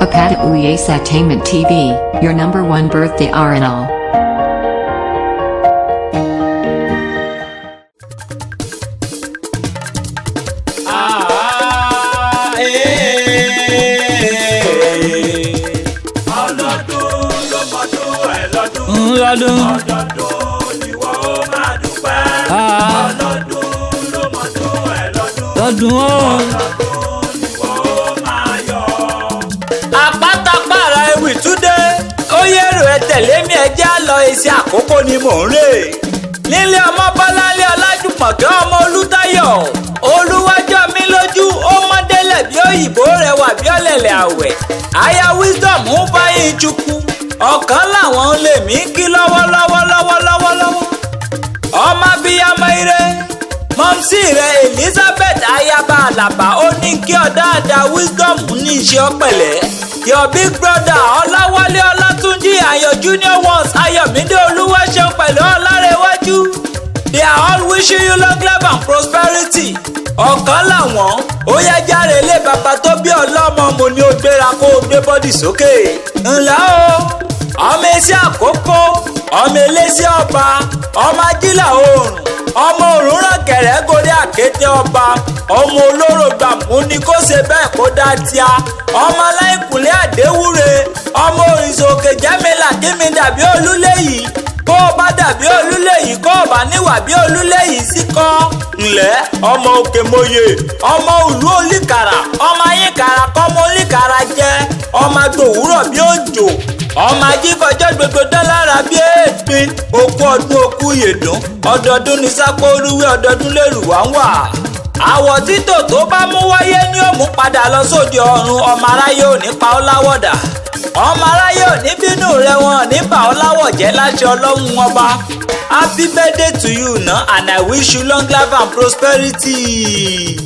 Apata Uyes TV, your number one birthday RNL. Ọlọ́dún ló mọdún ẹ lọ́dún. Ńlọdún. Ọdọọdún ni wọ́n ó máa dúpẹ́. Ọlọ́dún ló mọdún ẹ lọ́dún. Lọ́dún ó. Ọdọọdún ni wọ́n ó máa yọ̀. Àpátápàrà ewì túndé ó yẹ̀rọ ẹ tẹ̀lé mi, ẹ jẹ́ á lọ. Èsì àkókò ni mò ń rè nílé ọmọ Bọ́láńlé Ọlájùmọ̀kẹ́, ọmọ Olùtayọ̀ olúwájọ́ mi lójú. Ó mọ́délẹ̀ bí òyìnbó, rẹwà bí ọ̀lẹ̀lẹ̀ àwẹ̀. Aya Wisdom ń báyìí chukwu ọ̀kan làwọn lè mí kí lọ́wọ́lọ́wọ́ lọ́wọ́lọ́wọ́ lọ́wọ́. Ọmọ abiyamọ ire, mumsy rẹ̀ Elizabeth ayaba Alaba, ó ní kí ọ dáadáa. Wisdom ní iṣẹ́ ọ̀pẹ̀lẹ̀. Your big brother Ọláwálé Ọlátúnjí and your junior ones Ayọ̀mídé Olúwaṣeun pẹ̀lú Ọlárẹ̀wájú, they are all wishing you long life and prosperity. Ọ̀kan làwọn ó yá járe lé bàbá tó bí ọlọ́mọ. Mo ní ó gbéra kó o gbé body sókè. Ńlá o, ọmọ ẹsẹ àkókò, ọmọ eléṣẹ ọba, ọmọ ajílà oòrùn, ọmọ òrùn kẹrẹ gorí àkété ọba, ọmọ olóró gbàmú ni kó ṣe bẹ́ẹ̀ kó dá tíá, ọmọ aláìkùnlé àdéwúre, ọmọ òrìṣà òkè jẹ́mílà kí mi dàbí olúléyìí. Kó o bá dàbí olúléyìí, kó o bá níwà bí olúléyìí sí kọ́ ńlẹ́. Ọmọ òkè mòye, ọmọ òlú olíkàrà, ọmọ ayíkàrà kọ́mọ olíkàrà jẹ́, ọmọ agbòwúrọ̀ bí òjò, ọmọ ajífọjọ́ gbogbo dọ́lára bí èèpin. Okú ọdún, okú yèdùn. Ọdọọdún ní sápó orúwé, ọdọọdún lèrú wá ń wà. Àwọ̀ títò tó bá mú wáyé ní òmù padà lọ sóde ọ̀run. Ọmọ aráyé ò ní pa ọ́ láwọ̀dà, ọmọ aráyé ò ní bínú rẹ, wọn ò ní bà ọ́ láwọ̀ jẹ́ láṣẹ Ọlọ́run Ọba. Happy birthday to you na, and I wish you long life and prosperity.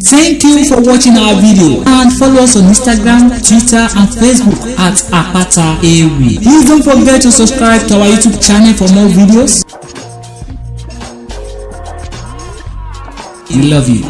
Thank you for watching our video and follow us on Instagram, Twitter and Facebook at Apata Ewi. Please don't forget to subscribe to our YouTube channel for more videos. We love you.